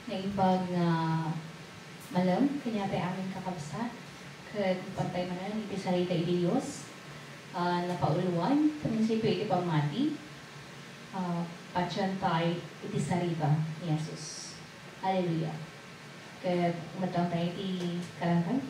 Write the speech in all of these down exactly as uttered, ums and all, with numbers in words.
Naimbag nga malem kaniatayo amin, kakabsat, ket pantay manen iti sarita iti Dios, ah, napauluan, prinsipio iti pammati, ah, patien tayo iti sarita ni Jesus. Hallelujah. Ket umaddaantayo iti kararag.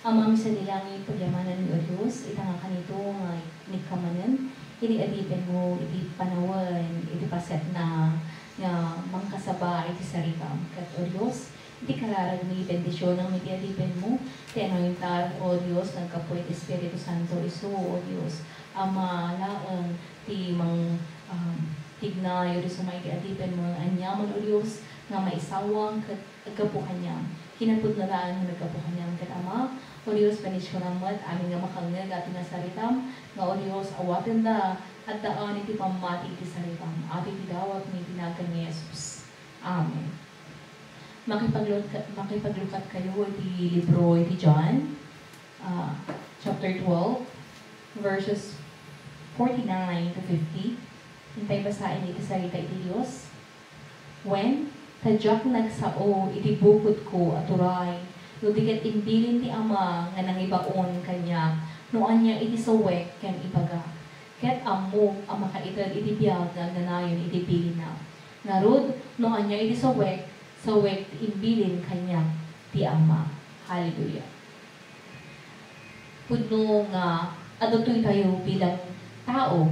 Amami sadi langit, pagyamananmi, O Dios, ita nga kanito nga inikka manen iti adipenmo iti panawen iti pasetna nga mangkasaba iti saritam. Ket, O Dios, iti kararagmi, bendisionanmi iti adipenmo, ti anointar, O Dios, naggapu iti Espiritu Santo, isu, O Dios, Ama laeng ti mang, um, tignayo, O Dios, Ama, iti adipenmo, aniaman, O Dios, nga maisawang ket aggapu kaniam. Kinapudno laeng nga naggapu kaniam ket Ama, O Dios, bendisionam met amin nga makangngeg iti nga saritam, nga, O Dios, awatenda, addaan iti pammati iti saritam. Iti dawatmi iti nagan ni Jesus. Amen. Makipaglukat, makipaglukat kayo iti libro iti John, ah, chapter twelve, verses forty-nine to fifty. Intay basaen iti sarita iti Dios. Wen, ta diak nagsao iti bukodko a turay, no di ket imbilin ti Ama nga nangibaon kaniak no ania iti sawek ken ibagak. Ket ammok a makaited iti biag nga agnanayon iti bilinna. Ngarud, no ania iti sawek, sawek ti imbilin kaniak ti Ama. Hallelujah. Pudno nga adu toy tayo bilang tao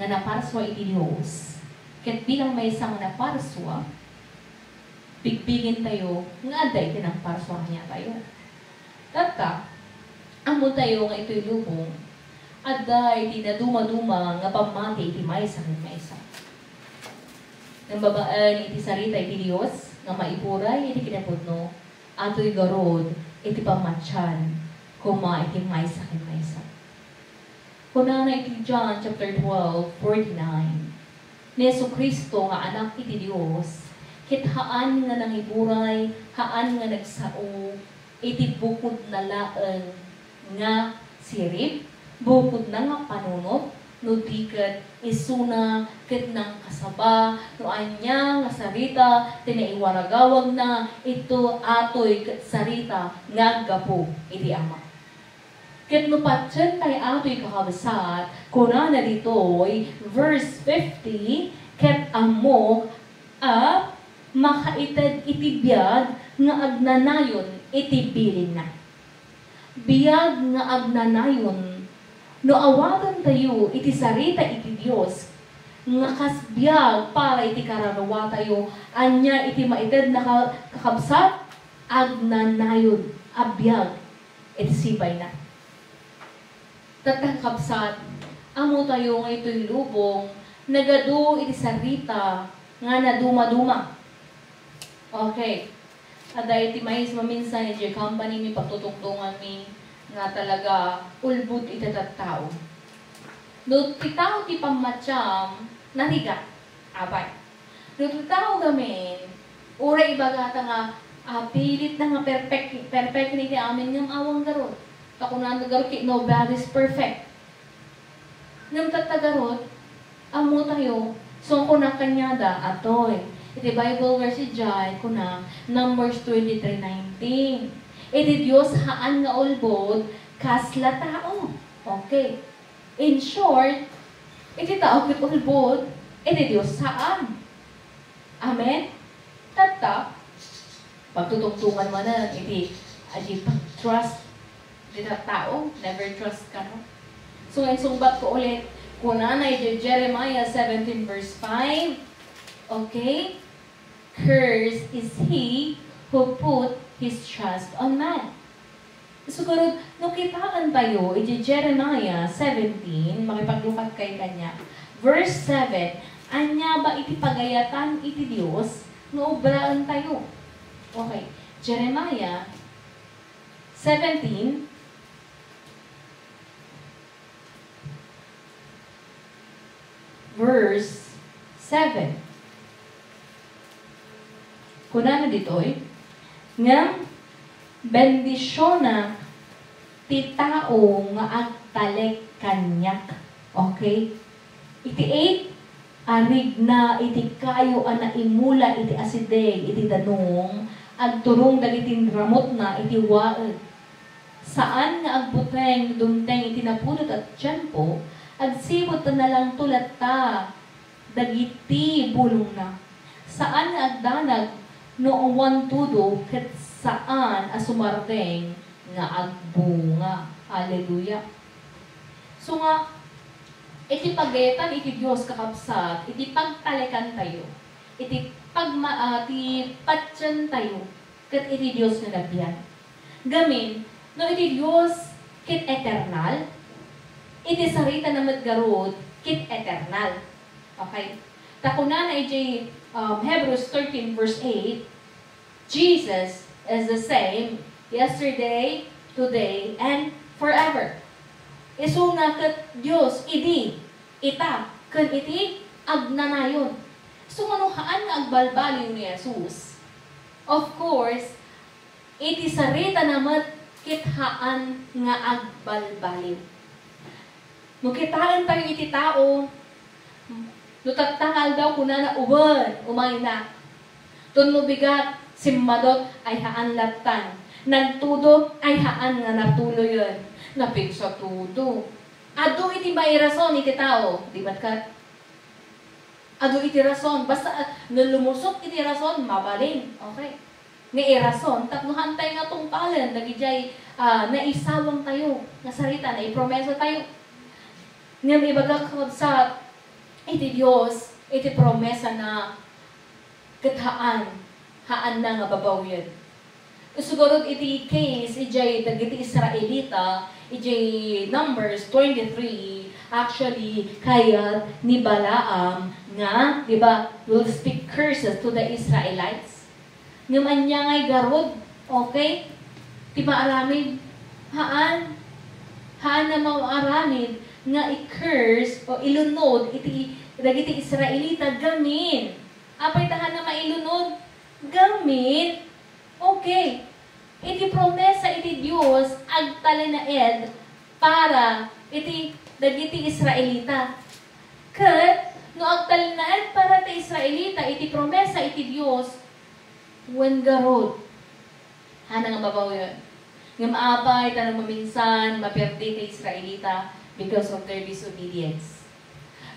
nga naparsua iti Dios, ket bilang maysa nga naparsua, bigbigen tayo nga adda iti nangparsua kaniatayo. Tatta, ammo tayo nga itoy lubong, adda iti nadumaduma nga pammati iti maysa ken maysa. Ngem babaen iti sarita iti Dios nga maiburay iti kinapudno, atoy garud iti pammatian koma iti maysa ken maysa. Kunana iti John chapter twelve, forty-nine, ni Jesu-Cristo nga Anak iti Dios, ket haan nga nangiburay, haan nga nagsao iti bukodna laeng nga sirib, bukodna nga panunot, no di ket isuna ket nangkasaba no ania nga sarita ti naiwaragawagna, ito atoy ket sarita nga aggapu iti Ama. Ket no patien tay atoy kakabsat, kunana ditoy, verse fifty, ket ammok a makaited iti biag nga agnanayon iti bilinna. Biag nga agnanayon, no awaten tayo iti sarita iti Dios nga kas biag para iti kararuatayo, ania iti maited nga ka-, kakabsat? Agnanayon a biag iti sibayna. Tatta, kakabsat, ammo tayo nga itoy lubong nagadu iti sarita nga nadumaduma. Okay. Adda iti mais maminsan iti company mi, pagtutungtonganmi nga talaga ulbod iti tattao. No ti tao ti pammatiam, narigat. Apay. No ti tao gamin, uray ibagata nga, ah, pilitna nga perfect, perfect ni ti amin ngem awan garud. Ta kunana garud ket nobody's perfect. Ngem tatta garud, ammo tayo, so kuna kaniada, atoy. Iti Bible verse idiay, kuna, Numbers twenty-three nineteen. Iti Dios haan nga ulbod, kasla tao. Okay. In short, iti tao ket ulbod, iti Dios saan. Amen? Tatta, pagtutungtongan manen iti adi pag-trust iti tattao, never trust kano. So, insungbat ko ulit, kunana iti Jeremiah seventeen verse five, okay? "Cursed is he who put his trust on man." Sigurud, no kitaentayo iti Jeremiah seventeen, makipaglukat kay kaniak. Verse seven, ania ba iti pagayatan iti Dios nga obraentayo? Okay, Jeremiah seventeen, verse seven. Kunana ditoy, ngem bendisionak ti tao nga agtalek kaniak. Okay? Iti eight, Arigna iti kayo a naimula iti asideg iti danum, agturong dagiti ramutna iti waeg. Saan nga agbuteng no dumteng iti napudot a tiempo, agsipud ta nalangto latta dagiti bulongna. Saan nga agdanag no awan tudo ket saan a sumardeng nga agbunga. Alleluia. So nga, iti pagetan iti Dios, kakabsat, iti pagtalikantayo, iti pagma-, ah, ti patientayo, ket iti Dios nga nabian. Gamin, no iti Dios ket eternal, iti saritana met garud ket eternal. Okay? Ta kunana iti, um, Hebrews thirteen verse eight, "Jesus is the same yesterday, today, and forever." Isu nga ket Dios idi, ita, ken iti agnanayon. So, mano haan nga agbalbaliw ni Jesus? Of course, iti saritana met ket haan nga agbalbaliw. No kitaentayo iti tao, no tatta nga aldaw, kunana, "Uwen, umaynak." Tapno bigat, simmadot, ay haan lattan. Nagtudo, ay haan nga natuloyen. Napigsa tudo. Adu iti mairason iti tao, di met ket? Adu iti rason. Basta, ah, no lumusot iti rason, mabalin. Okay. Nga irason, tapno haantay nga tungpalen dagidiay, ah, naisawangtayo nga sarita, naipromesatayo. Ngem ibagak, kakabsat, iti Dios, iti promesana, ket haan, haanna nga babawiyen. Isu garud iti case idiay dagiti Israelita, idiay Numbers twenty-three, actually, kayat ni Balaam nga, di ba, will speak curses to the Israelites. Ngem ania ngay garud, okay? Ti maaramid, haan, haan a maaramid nga i-curse o ilunod iti dagiti Israelita gamin. Apay ta haan a mailunod? Gamin. Okay. Iti promesa iti Dios, agtalinaed para iti dagiti Israelita. Ket no agtalinaed para ti Israelita iti promesa iti Dios, wen garud, haan nga babawiyen. Ngem apay ta no maminsan, maperdi ti Israelita because of their disobedience.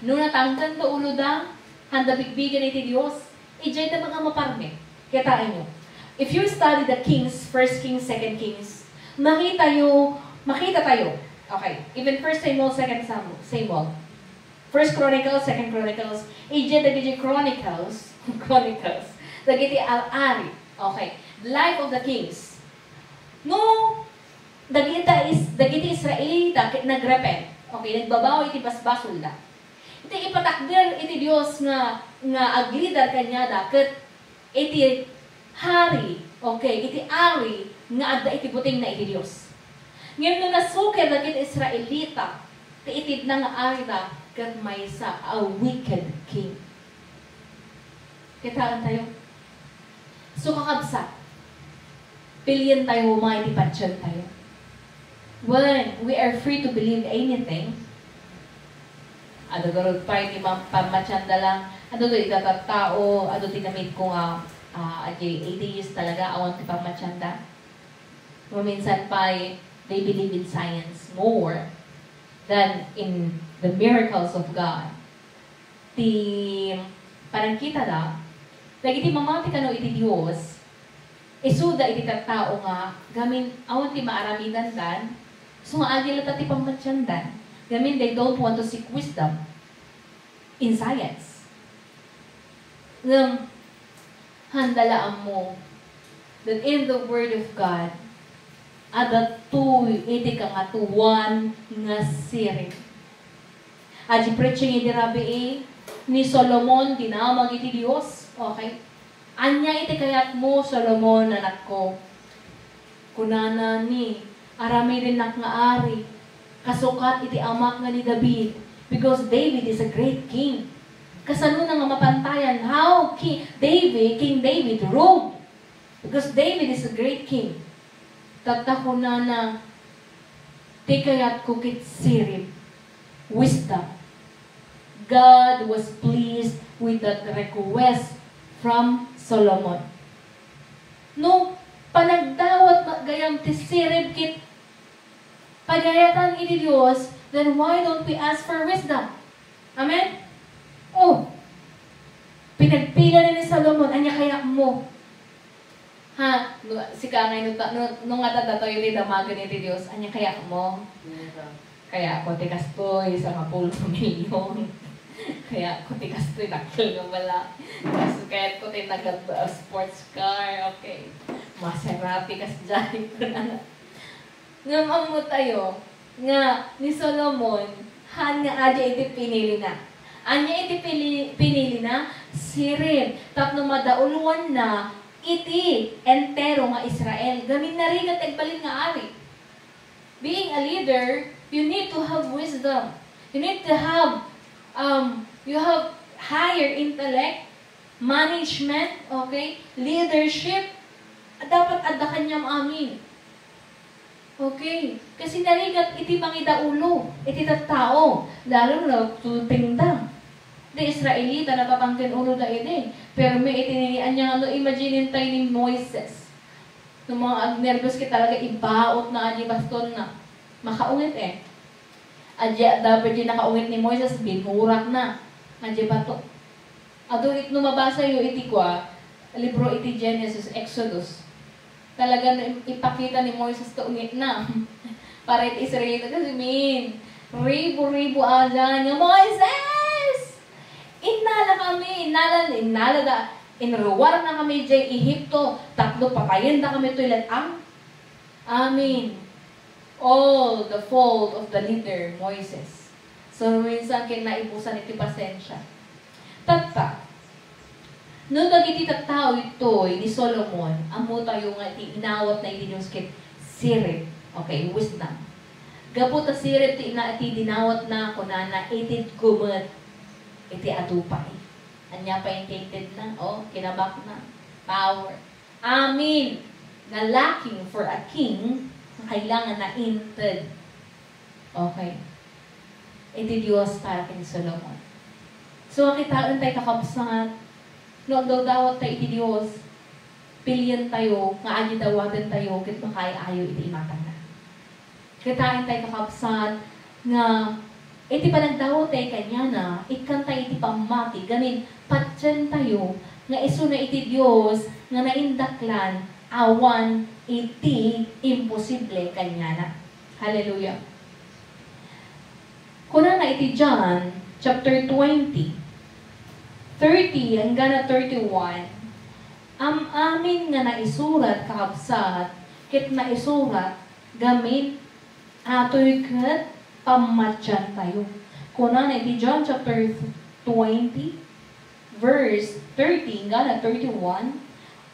No natangken ti uloda, haanda bigbigen iti Dios, idiay da nga maparmek. Kitaenyo. If you study the Kings, First Kings, Second Kings, makitayo, makitatayo. Okay, even First Samuel, Second Samuel, Samuel. First Chronicles, Second Chronicles, idiay dagiti Chronicles, Chronicles, dagiti al-ari. Okay, Life of the Kings. No, dagita is-, dagiti Israelita ket nagrepent. Okay, nagbabawi iti basbasolda. Iti ipatakder iti Dios nga, nga aglider kaniada, ket iti hari, okay, iti ari nga adda iti butengna iti Dios. Ngem no nasukir dagiti Israelita ti itedna nga arida, ket maysa a wicked king. Kitaentayo? So, kakabsat, pilientayo met ti patientayo. Wen, we are free to believe anything. Adu garud pay ti mam-, pammatianda lang. Adu ti ita tattao, adu ti namit ko nga, ah, adeatheist talaga, awan ti pammatianda. Maminsan pay, they believe in science more than in the miracles of God. Ti panagkitada, dagiti mamati kano iti Dios, isuda iti tattao nga gamin awan ti maaramidandan, so nga adi latta ti pammatiandan, gamin they don't want to seek wisdom in science. Ngem, haanda la ammo that in the Word of God, adda toy iti Kangatoan nga sirib. Adi preaching idi rabii, ni Solomon dinamag iti Dios. Okay? Ania iti kayatmo, Solomon, anakko? Kunana ni, "Aramidennak nga ari, kasukat iti amak nga ni David, because David is a great king." Kasano na nga mapantayan how Ki-, David, King David ruled? Because David is a great king. Tatta kunana, "Ti kayatko ket sirib, wisdom." God was pleased with that request from Solomon. No panagdawat gayam ti sirib ket pagayatan iti Dios, then why don't we ask for wisdom? Amen? Oh, pinagpilana ni Solomon, ania kaya mo? Ha? No, sika ngay no, no, no nga datoy ti damagen iti Dios, ania kaya mo? Kaya ko ti kastoy, sangapulo milyon. Kaya ko ti kastoy, dakkel nga bala. Kas-, kaya ko ti nag-, uh, sports car, okay. Maserati, kas jay. Ngem ammo tayo nga ni Solomon, han nga adi iti pinilina. Ania iti pili-, pinilina? Sirib. Tapno madauloanna iti entero nga Israel. Gamin narigat ti agbalin nga ari. Being a leader, you need to have wisdom. You need to have, um, you have higher intellect, management, okay, leadership. Dapat adda kaniam amin. Okay? Kasi narigat iti mangidaulo iti tattao, lalo na tutengda. Ti Israelita, natatangken uloda idi. Pero may iti nini, ania nga no, imagine tayo ni Moises. No mga agnerbios ket talaga, ibaotna adi bastonna. Makaungit eh. Adi, dapat di nakaungit ni Moises, binurakna. Adi bato. Adu it no mabasayo iti kua, libro iti Genesis, Exodus. Talaga no im-, ipakita ni Moises ti ungitna. Para iti Israelita kasi, min, ribu-ribu a dyan nga, "Moises! Innala kami, innala, innala da, inruar na kami jay Ehipto, tapno patayen da kami toy let-ang." Amin. All the fault of the leader, Moises. So, minsan ket naibusan iti pasensia. Tatta, no dagiti tattao itoy ni Solomon, ammo tayo nga iti inawatna iti Dios ket sirib. Okay, wisdom. Gapu ta sirib ti ina-, ti dinawatna, kunana, itedko met iti adu pay. Ania pay ti itedna? Oh, kinabakna. Power. Amin nga lacking for a king, kailangan na inted. Okay. Iti Dios para ken Solomon. So, kitaen tay, kakabsat, no agdawdawat tay iti Dios, pilien tayo nga adi dawaten tayo ket makaay-ayo iti imatangna. Kitaen tay, kakabsat, nga iti panagdawat tay kaniana, ikkan tay iti pammati, gamin, patien tayo nga isuna iti Dios nga naindaklan awan iti imposible kaniana. Hallelujah. Kunana iti John chapter twenty, thirty enggana thirty-one, am-amin nga naisurat, kakabsat, ket naisurat gamin atoy ket pammatiantayo. Kunana iti John chapter twenty, verse thirty enggana thirty-one,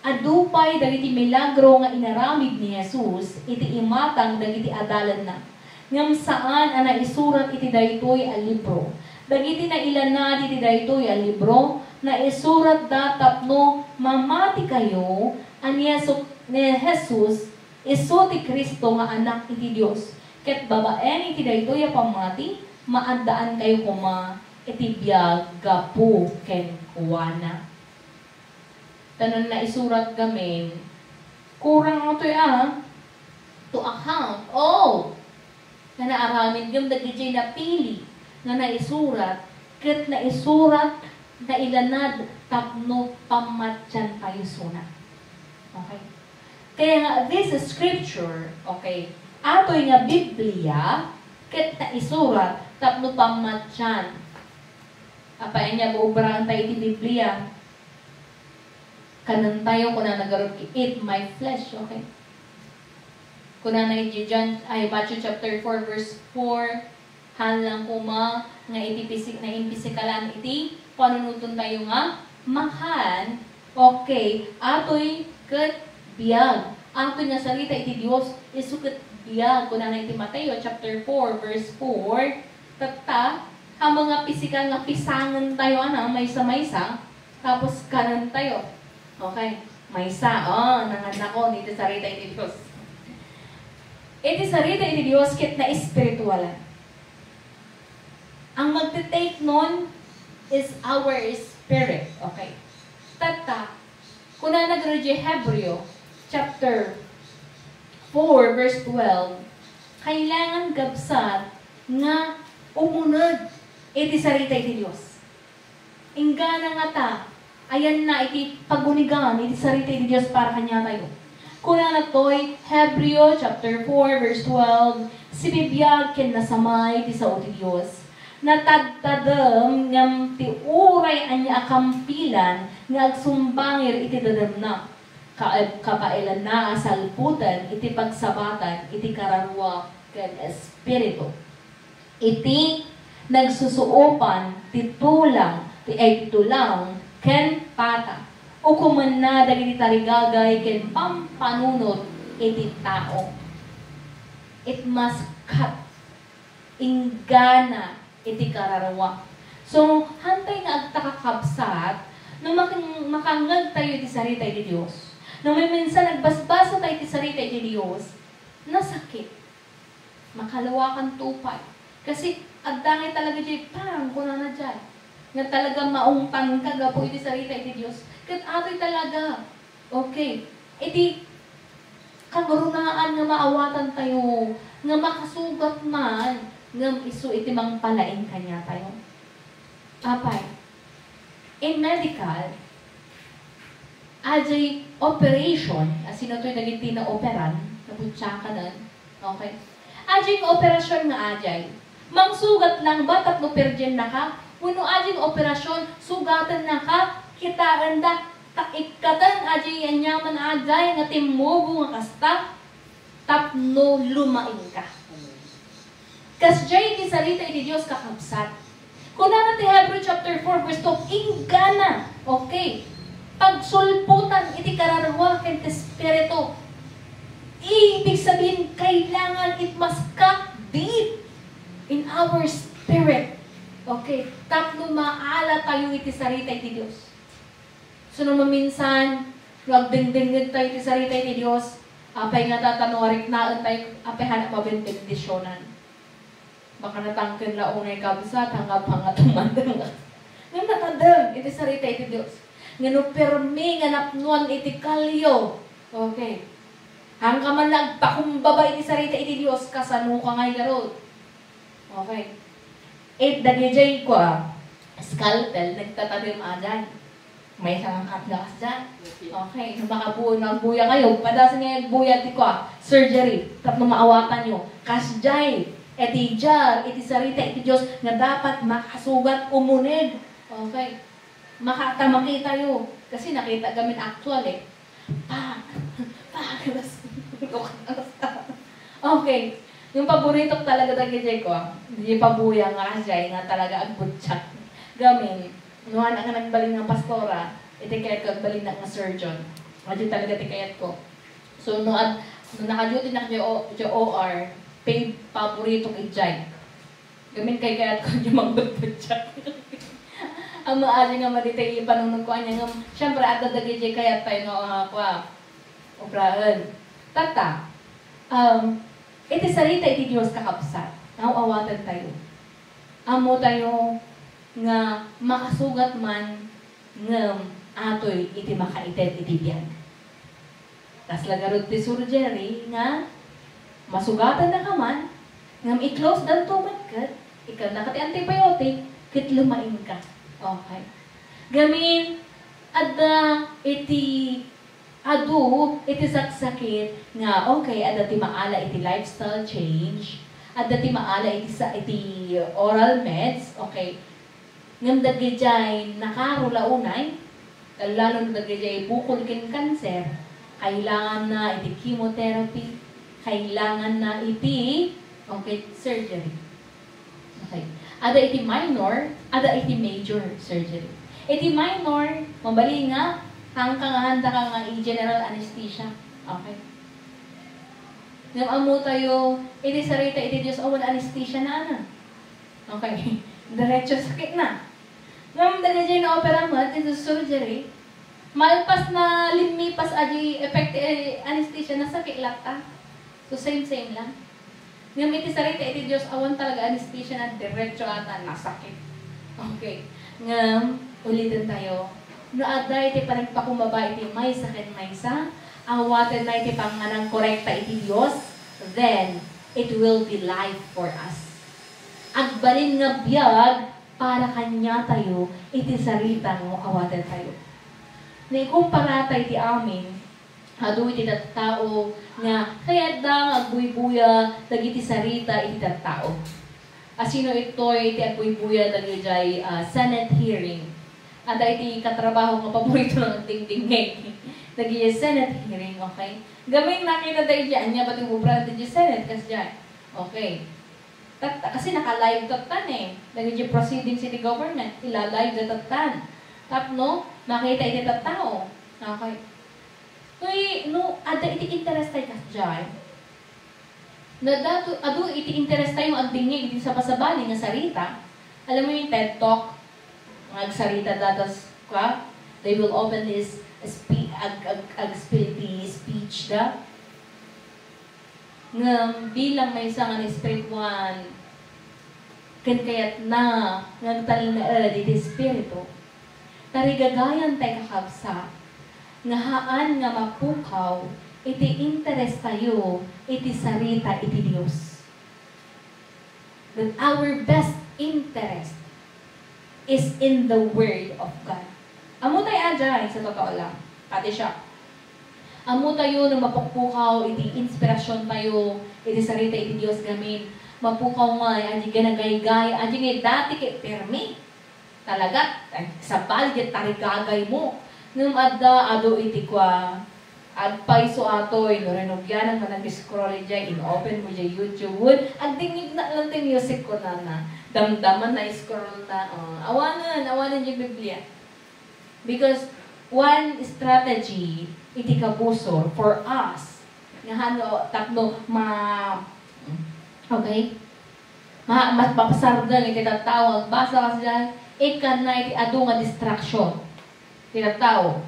adu pay dagiti milagro nga inaramid ni Jesus iti imatang dagiti adalanna, ngem saan a naisurat iti daytoy a libro. Dagiti nailanad iti daytoy a libro, naisuratda tapno mamatikayo a ni Jesu-, ni Jesus isu ti Cristo nga Anak iti Dios, ket babaen iti daytoy a pammati, maaddaankayo koma iti biag gapu kenkuana. Ta no naisurat gamin, kurang atoy a to account all nga naaramid ngem dagiti napili nga naisurat ket naisurat, nailanad tapno pammatiantayo isuna. Okay? Kaya nga, this scripture, okay, atoy nga Biblia, ket naisurat tapno pammatian. Apay, ania, buobraentayo iti Biblia. Kanentayo, kunana garud, "Eat my flesh," okay? Kunana iti John, ay, Matthew chapter four, verse four, Haan lang koma nga iti pisi-, naimpisikalan iti panunoten tayo nga makan, okay, atoy ket biag. Atoy nga sarita iti Dios, isu ket biag. Kunana iti Mateo chapter four, verse four, tatta, haan nga pisikal nga pisangen tayo, ana, maysa-maysa, tapos kanen tayo. Okay, maysa, oh, nangannako, iti sarita iti Dios. Iti sarita iti Dios, ket naespiritualan. Ang magte-take nun, is our spirit. Okay. Tatta, kunana ditoy Hebreo chapter four, verse twelve, kailangan, kabsat, nga umuneg iti sarita iti Dios. Inggana ngata, ayanna iti pagunigan iti sarita iti Dios para kaniatayo. Kunana toy Hebreo chapter four, verse twelve, "Sibibiag ken nasamay ti sao ti Dios. Natadtadem ngem ti uray ania a kampilan nga agsumbangir iti dademna. Ka-, kabaelanna a salputen iti pagsabatan iti kararua ken espiritu." Iti nagsusuopan ti tulang, ti, ay, ti tulang ken pata, ukomenna dagiti tarigagay ken pampanunot iti tao. It must cut. Inggana iti kararua. So, hantay nga agtakakabsat, no makin-, makangngeg tayo iti sarita iti Dios, no maminsan agbasbasa tayo iti sarita iti Dios, nasakit. Makaluakan to pay. Kasi adda ngay talaga jay pang kunana jay, nga talaga maungtanka gapu iti sarita iti Dios. Ket atoy talaga. Okay. Iti kangrunaan nga maawatan tayo, nga makasugat man, ngem isu iti mangpalaing kaniatayo. Apay, in medical, ajay operation, a sino toy dagiti naoperan, nabutiakanen, okay? Ajay nga operasyon nga ajay. Mangsugat lang ba tapno perdiennaka? Wenno ajay nga operasyon, sugatennaka, kitaenda, ta ikkaten ajay aniaman ajay nga timmubo nga kasta, tapno lumaingka. Kasdiay ti sarita iti Dios, kakabsat. Kunana ti Hebreo chapter four, verse twelve, inggana, okay, pagsulputan iti kararua ken ti espiritu. Ibig sabihin, kailangan it must cut deep in our spirit. Okay? Tapno maala tayo iti sarita iti Dios. So, no maminsan, no agdengdengngeg tayo iti sarita iti Dios, apay nga ta, ta no ariknaen tayo, apay hanak mabenbendisionan. Baka natangken la unay, kabsat, hangap-hangap tumadeng. Ngem natadem iti sarita iti Dios. Nga no permi nga napnuan iti kalio, okay. Hangka man nagpakumbaba iti sarita iti Dios, kasano ka ngay garud? Okay. It dagijay kua, scalpel, nagtatadem ajay. Maysa nga kat nga kasdiay. Okay. Okay, no makabu-, no agbuya kayo, padasan nga agbuya ti kua, surgery, tapno maawatanyo. Kasdiay, iti jar, iti sarita iti Dios, nga dapat makasugat, umuneg. Okay. Maka-, ta makitayo. Kasi nakita gamin actual eh. Pak! Pak! Okay. Yung paboritok talaga dagiti ko, ah. Di pabuya nga kasdiay nga talaga agbutsak. Gamin, no, anak nga nagbalin nga pastora, iti kayat ko agbalin nga surgeon. Adi talaga ti kayat ko. So, no, ad-, no nakaduty na di O-, di O R, pa-, paboritok idiay. Gamin kay kayat ko di magbutbutsak. Ang maaji nga maditay ipanunod ko anya nga, siyempre, adda dagiti kayat tayo nga, ah, kua, opraen. Tatta, um, iti sarita iti Dios, kakabsat, nga aw-awatan tayo. Ammo tayo nga makasugat man ngem atoy iti makaited iti biag. Kasla garud ti surgery nga masugatan na ka man, ngem i-close danto met ket ikkannaka ti antibiotic ket lumaingka. Okay. Gamin, adda iti adu iti saksakit nga, okay, adda ti maala iti lifestyle change, adda ti maala iti sa-, iti oral meds, okay. Ngem dagijay nakaro la unay, lalo no dagijay bukol ken kanser, kailangan na iti chemotherapy, kailangan na iti, okay, surgery. Okay. Ada iti minor, ada iti major surgery. Iti minor, mabalin nga, hangka nga handa ka nga i-general anesthesia. Okay. Ngem ammo tayo, iti sarita iti Dios, awan anesthesia na, ana. Okay. Diretso sakit na. Ngem dagiti naopera met iti surgery, malpas na limmipas a di effect ti anesthesia, nasakit latta. So, same, same lang. Ngem iti sarita iti Dios, awan talaga anesthesia na diretso ata nasakit. Okay. Ngem, uliten tayo, no adda iti panagpakumbaba iti maysa ken maysa, awatenna iti pangnganan korekta iti Dios, then it will be life for us. Agbalin nga biag para kaniatayo iti sarita nga awaten tayo. Naikumpara tayo iti amin, adu iti tattao nga kayatda nga agbuybuya dagiti sarita iti tattao. Asino itoy ti agbuybuya dagijay, ah, Senate hearing? Adda iti katrabaho nga paborito nga agdingdingngeg dagijay Senate hearing, okay? Gamin nakita tayo di ania ba ti ubra dagijay Senate, kasdiay. Okay. Tat-, kasi naka-live tattan eh. Dagijay proceedings iti government, ila-live da tattan. Tapno, makita iti tattao. Okay. Toy, no, adda iti interest tayo kasdiay. Nadda to, adu iti interest tayo agdingngeg iti sabasabali nga sarita. Alam mo yung TED Talk? Nga agsarita da tas, ka, they will open this spe-, ag, ag, ag-spill the speech da. Ngem bilang maysa nga espirituan, ken kayatna nga agtalnaed iti Espiritu, tarigagayan tay kakabsat nga haan nga mapukaw iti interes tayo iti sarita iti Dios. That our best interest is in the Word of God. Ammo tay ajay, sa totoo lang. Pati siya. Ammo tayo no mapukpukaw iti inspirasyon tayo, iti sarita iti Dios gamin. Mapukaw nga, adi nga nagaygay, adi nga dati ket permi. Talaga, ay, sabali di tarigagay mo. Ngem adda, adu iti kua, agpayso atoy, no rinugianan nga nag-scroll diay, in-open mo diay YouTube, agdingngeg na lang ti music kunana. Damdaman na scroll na, oh, awanen, awanen diay Biblia. Because one strategy iti kabusor for us, nga hano, tapno ma-, okay? Ma-, ma-, mapasardeng iti tattao nga agbasa kasdiay, ikkanna iti adu nga distraction ti tattao.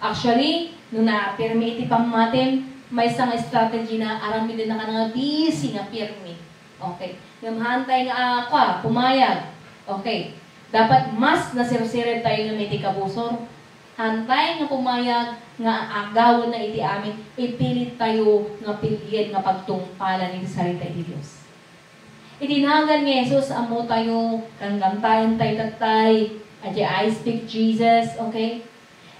Actually, no napirmi iti pammatim, maysa nga strategy na aramiden na nga busy nga pirmi. Okay. Ngem haantay nga, ah, kua, pumayag. Okay. Dapat mas nasirsirib tayo ngem iti kabusor. Haantay nga pumayag nga agawen na iti amin, ipilit tayo nga pilien nga pagtungpalan iti sarita iti Dios. Iti nagan nga Jesus, ammo tayo, kanggamtaen tayo tattay, adi, "I speak Jesus," okay?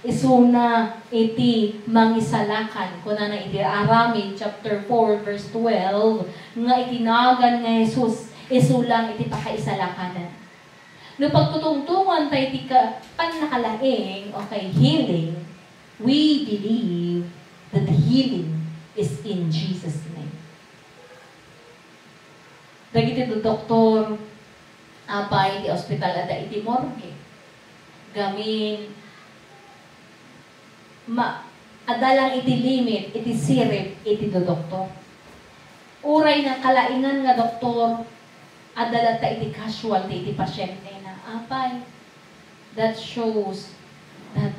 Isuna iti mangisalakan, kunana iti Aramid chapter four, verse twelve, nga iti nagan nga Jesus, isu lang iti pakaisalakanan. No pagtutungtungan tayo ti ka-, pannakalaing, okay, healing, we believe that healing is in Jesus' name. Dagiti doktor, apay, ti ospital adda iti morgue. Gamin, ma-, adda lang iti limit, iti sirib, iti doktor. Uray nakalaingan nga doktor, adda latta iti casualty, iti pasyentena. Apay, that shows that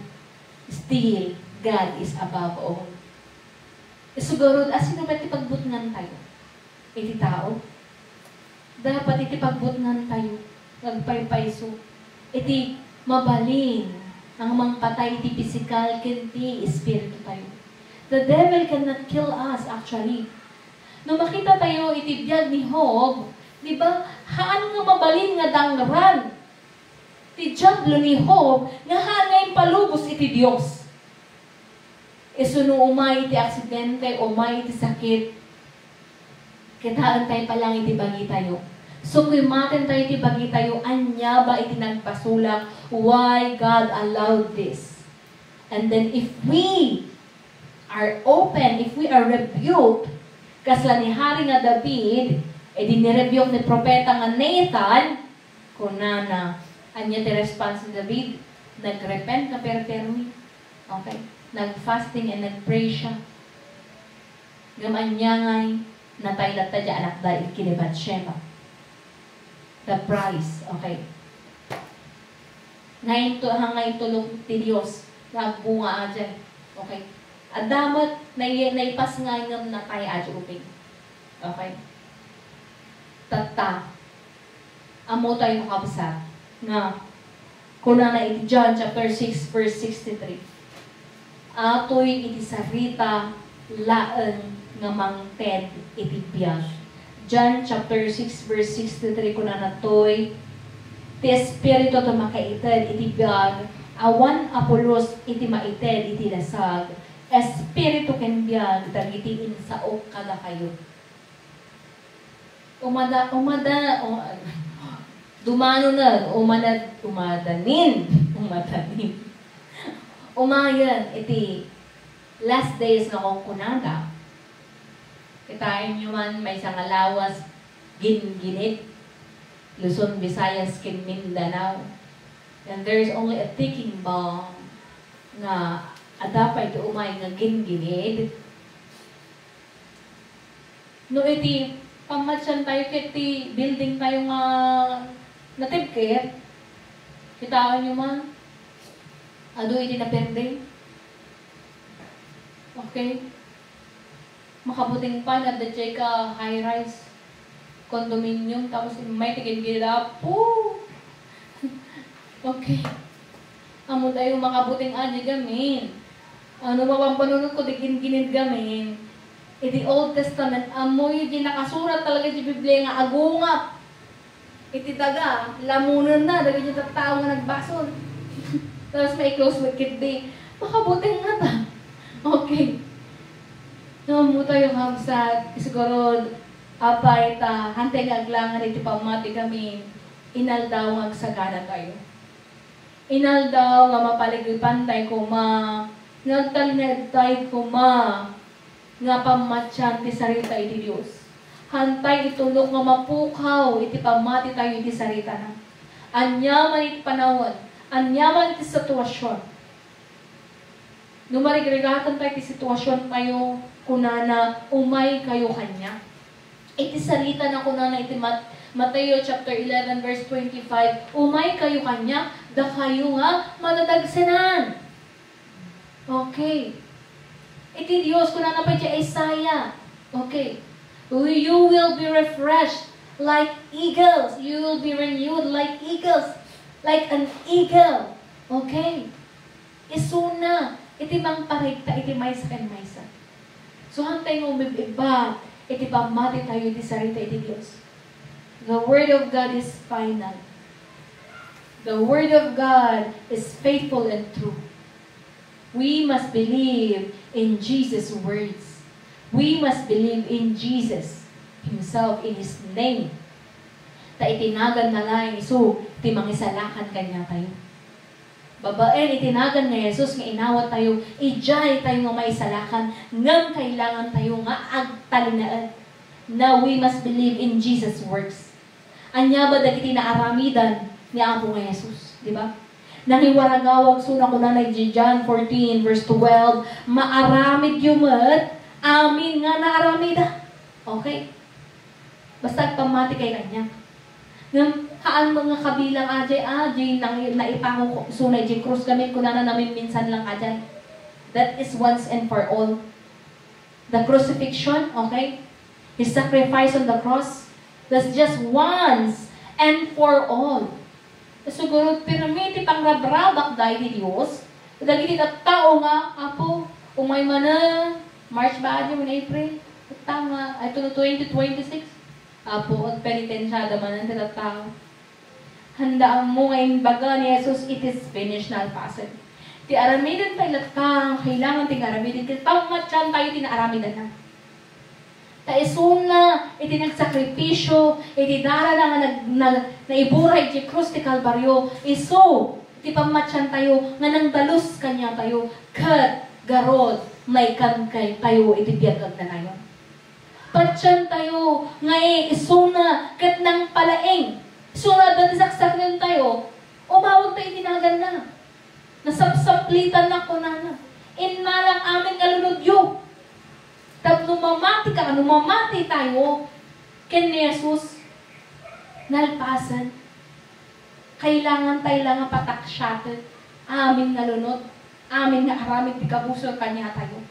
still God is above all. Isu garud, asino ba ti pagbutngan tayo? Iti tao? Dapat iti pagbutngan tayo, agpaypayso. Iti mabalin ang mangpatay iti pisikal ken ti espiritu tayo. The devil cannot kill us, actually. No makita tayo iti biag ni Job, di ba, haan nga mabalin nga dangran ti Diablo ni Job nga haan nga impalubos iti Dios. Isu no umay iti aksidente, umay iti sakit, kitaen tayo pa lang iti bagitayo. So, kuymaten tayo iti bagitayo, ania ba iti nagpasulak? Why God allowed this? And then, if we are open, if we are rebuked, kasla ni Hari nga David, edi nirebuke ni propeta nga Nathan, kunana, ania ti response ni David? Nagrepent nga perpermi. Okay? Nag-fasting and nag-pray siya. Ngem ania ngay, natay latta diay anakda ken ni Bathsheba. The price, okay? Nainto-, ha, naintulong ti Dios nga agbunga diay. Okay? Adda met, nai-, naipas nga ngem natay diay ubing. Okay? Tatta, ammo tayo, kakabsat, nga Kunana iti John chapter six, verse sixty-three, "Atoy iti sarita laeng nga mangted iti biag." John chapter six, verse sixty-three, kunana toy, "Ti Espiritu ti makaited iti biag, awan a pulos iti maited iti lasag. Espiritu ken biag dagiti insaok kadakayo." Umada, umada, um, dumano na, umada, umadanin, umadanin. Umayen iti last days nga kunkunada. Kitaenyo man, maysa nga lawas, ginginit, Luzon, Visayas, ken Mindanao. And there is only a ticking bomb nga adda pay ti umay nga ginginit. No iti pammatian tayo ket ti building tayo nga natibker, kitaenyo man, adu iti naperde. Okay? Makabuting pa, nadda jay ka high-rise condominium, tapos immay ti ginginit, apo! Okay. Ammo tayo makabuting a di gamin. Ano, mapampanunotko, di ginginit gamin. Iti Old Testament, ammoyo di nakasurat talaga di Biblia nga agungap iti daga, lamunenna dagiti tattao nga nagbasol. Tapos mai-close mo ketdi, makabuting ngata. Okay. Ammo tayo, kabsat, siguro, apay ta, hantay nga aglangan iti pammati gamin, inaldaw nga agsagana tayo. Inaldaw nga mapaligetan tayo koma, nga agtalinaed tayo koma, nga pammatian ti sarita iti Dios. Hantay itulok nga mapukaw iti pammati tayo iti saritana. Ania man iti panawen, ania man iti situasion. No marigrigaten tayo iti situasion tayo, kunana, "Umay kayo kaniak." Iti sarita na kunana iti Mat-, Mateo chapter eleven, verse twenty-five, "Umay kayo kaniak, dakayo nga madadagsenan." Okay. Iti Dios, kunana pay iti Isaiah. Okay. "You will be refreshed like eagles. You will be renewed like eagles." Like an eagle. Okay. Isuna iti mangparigta iti maysa ken maysa. So, hantay nga umib-ibbat iti pammati tayo iti sarita iti Dios. The Word of God is final. The Word of God is faithful and true. We must believe in Jesus' words. We must believe in Jesus Himself, in His name. Ta iti naganna laeng isu ti mangisalakan kaniatayo. Babaen iti nagan nga Jesus nga inawat tayo, idiay tayo nga maisalakan, ngem kailangan tayo nga agtalinaed. Now, we must believe in Jesus' works. Ania ba dagiti naaramidan ni Apo nga Jesus? Di ba? Nangiwaragawag, so, na kunana iti John fourteen, verse twelve, "Maaramidyo met amin nga naaramida." Okay? Basta agpammati kay kaniak. Ngem, haan mo nga kabilang a, jay, a, jay nang-, naipango ko, so, na jay krus gamin, kunana namimminsan lang a, jay. That is once and for all. The crucifixion, okay? His sacrifice on the cross, that's just once and for all. Siguro, pirmi ti pangrabrabak daydi Dios, dagiti tattao nga, "Apo, umay manen, March ba adi, wenno April? Tattao nga, ay, tuno twenty twenty-six. Apo, agpenitensiada manen ti tattao." Handa ammo nga imbaga ni Jesus, "It is finished," nalpasen. Ti aramiden pay latta, kailangan ti nga aramiden, ket pammatian tayo ti naaramidanna. Ta isuna iti nagsakripisio, iti darana nga nag-, nag-, naibura iti krus ti Kalbario, isu ti pammatian tayo nga nangdalus kaniatayo, ket garud, naikkan kay tayo iti biag agnanayon. Patian tayo nga isuna ket nangpalaing. Isuna adda ti saksaknentayo, umawag tayo iti naganna. Nasapsaplitan na, kunana, "Innalang amin nga lunodyo." Tapno mamati ka, no mamati tayo ken ni Jesus, nalpasen, kailangan tayo la nga pataksiaten amin nga lunod, amin nga aramid ti kabusor kaniatayo.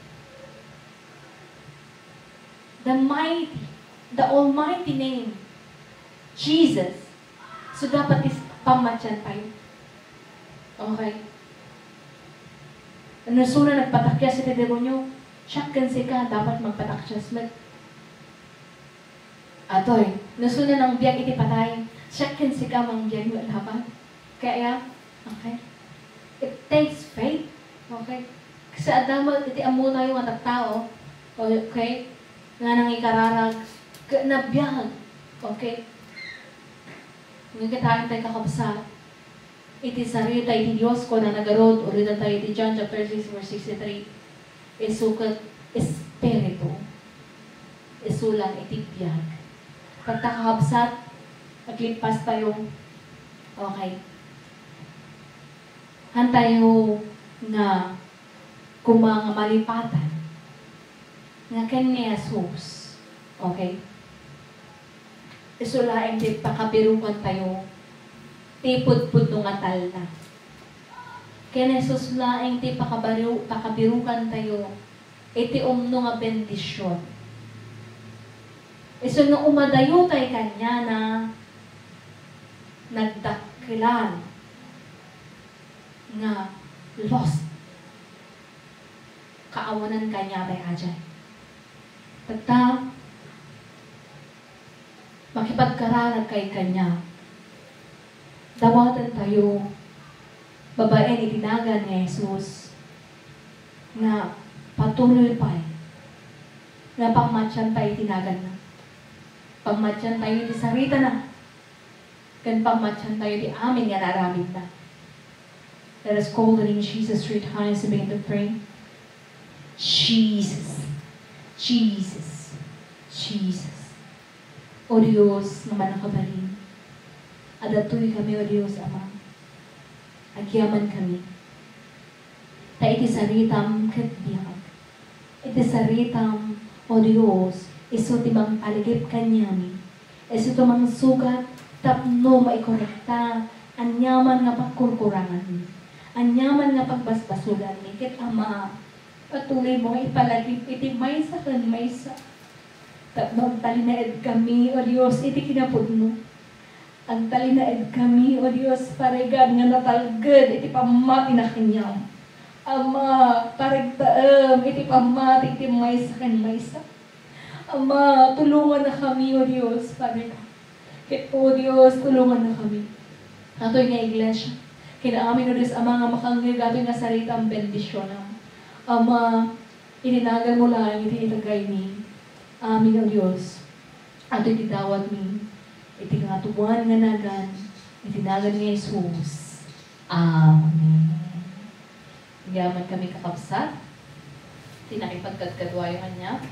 The mighty, the almighty name, Jesus. So, dapat is pammatian tayo. Okay. No isuna nagpatakyas iti demonio, siak ken sika dapat magpatakyas met. Atoy, no isuna nangbiag iti patay, siak ken sika mangbiag met dapat. Kaya, okay. It takes faith. Okay. Kasi adda met iti ammotayo nga tattao. Okay. Nga nangikararag. Ka-, nabiag. Okay. Nga kitaen tayo kakabsat. Iti sarita iti Dios, kunana ngarud, ulidan tayo iti John chapter six, verse sixty-three. Isu ket espiritu. Isu lang iti biag. Pagtakabsat, aglippas tayo. Okay. Hantayo nga kuma nga malipatan nga ken ni Jesus. Okay? Isu laeng ti pakabirukan tayo ti pudpudno nga talna. Ken Jesus laeng ti pakabaru-, pakabirukan tayo iti umno nga bendision. Isu no umadayo tay kaniana, nagdakkelan nga lost. Kaawanan kaniatay ajay. Tatta, makipagkararag kay kaniak. Dawaten tayo babaen iti nagan ni Jesus nga patuloy pay nga pammatyan tayo iti naganna. Pammatyan tayo iti saritana. Ken pammatyan tayo ti amin nga naaramidna. Let us call the name Jesus three times and begin to pray. Jesus. Jesus. Jesus. O Dios nga mannakabalin, adda toy kami, O Dios Ama. Agyaman kami. Ta iti saritam ket biag. Iti saritam, O Dios, isu ti mangpaligip kaniami. Isu ti mangsugat tapno maikorekta aniaman nga pagkurkuranganmi, aniaman nga pagbasbasolanmi. Ket Ama, patuloymo nga ipalagip iti maysa ken maysa. Tapno agtalinaedkami, O Dios, iti kinapudno. Agtalinaedkami, O Dios, paregan nga natalged iti pammatina kaniam. Ama, paregtaem iti pammati iti maysa ken maysa. Ama, tulongannakami, O Dios, paregan. Ket, O Dios, tulongannakami. Datoy nga iglesia. Ken amin, O Dios, Ama, nga makangngeg datoy nga saritam, bendisionam. Ama, iti naganmo laeng iti itagaymi. Amin, O Dios. Adtoy ti dawatmi iti kangatoan nga nagan, iti nagan ni Jesus. Amen. Agyaman kami, kakabsat, ti nakipagkadkaduayo kaniak.